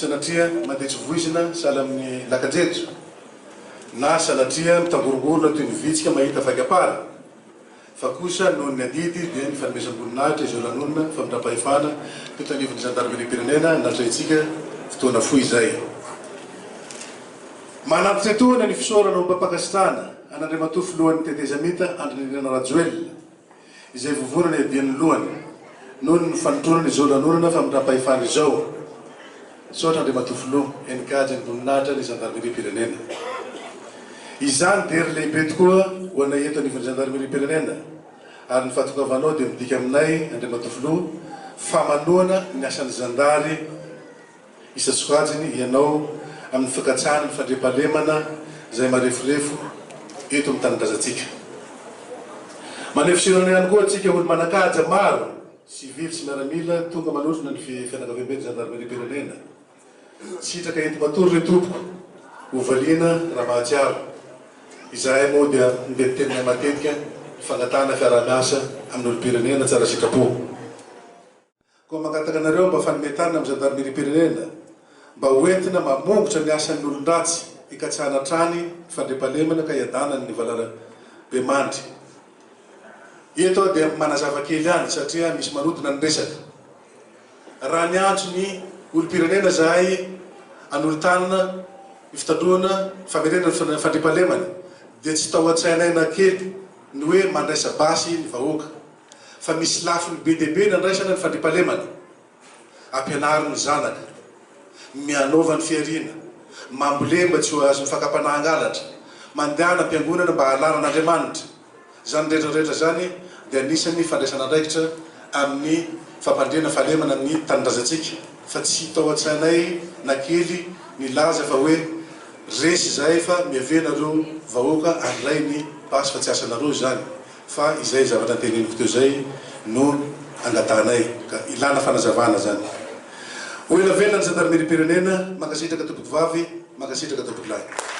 sanatria mandeha tsy voizina sahala amin'ny lakan-jejo, na sanatria mitangorongorona toy ny vitsika mahita vaigam-para, fa kosa noho ny adidy dia ny fanomezam-boninahitra izao lanonana famindram-pahefana teto anivon'ny zandarimeriam-pirenena natrahintsika fotoana fohy izay. Manampy tsetohana ny fisaorana ombam-pankasitrahana an'Andriamatoa Filohan'ny Tetezamita Andry Nirina Rajoelina izay vovonana iadian'ny lohany noho ny fanotronana izao lanonana famindram-pahefana izao. Misaotra Andriamatoa Filoha, NKJ ny voninahitra ny Zandarimeriam-pirenena. Izany dia hery lehibe tokoa ho anay eto anivon'ny Zandarimeriam-pirenena ary ny fahatongavanao dia midika aminay Andriamatoa Filoha fa manohana ny asan'ny zandary isan-tsokajiny ianao amin'ny fikatsahana ny fandriampahalemana izay mareforefo eto amin'ny tanindrazantsika. Maneho fisaorana ihany koa antsika olo-manan-kaja maro, sivily sy miaramila tonga manotrona ny fianakaviamben'ny zandarimeriam-pirenena. Sitraka enti-matory re tompoko, ho valiana raha mahatsiaro. Izahay moa dia miteniteninay matetika ny fangatahana fiaraha-miasa amin'ny olom-pirenena tsara sitrapo. Koa mangataka anareo mba fanome tanana amin'ny zandarimeriam-pirenena mba ho entina mamongotra ny asan'ny olon-dratsy hikatsahana hatrany ny fandriampahalemana ka hiadanany ny valalabemandry. Eto aho dia manazava kely ihany satria misy manodina ny resaka. Raha niantso ny olom-pirenena izahay hanolo-tanana ny fitandroana ny famerenana ny fandriampahalemana dia tsy tao an-tsainay na kely ny hoe mandraisa basy ny vahoaka. fa misy lafiny be dia be nandraisana ny fandriampahalemana. Ampianaro ny zanaka. Mianaova ny fihariana. Mambolea mba tsy ho azon'ny fakam-panahy hangalatra. Mandehana am-piangonana mba hahalala an'Andriamanitra. Izany rehetra rehetra izany dia anisan'ny fandraisana andraikitra amin'ny fampandriana fahalemana ny tanindrazantsika fa tsy tao an-tsainay na kely nilaza fa hoe resy izahay fa miavia nareo vahoaka handray ny basy fa tsy asanareo izany. Fa izay zavatra noteneniko teo izay no angatahanay ka ilana fanazavana izany. Ho ela velona ny zandarimeriam-pirenena, mankasitraka tompokovavy, mankasitraka tompokolahy.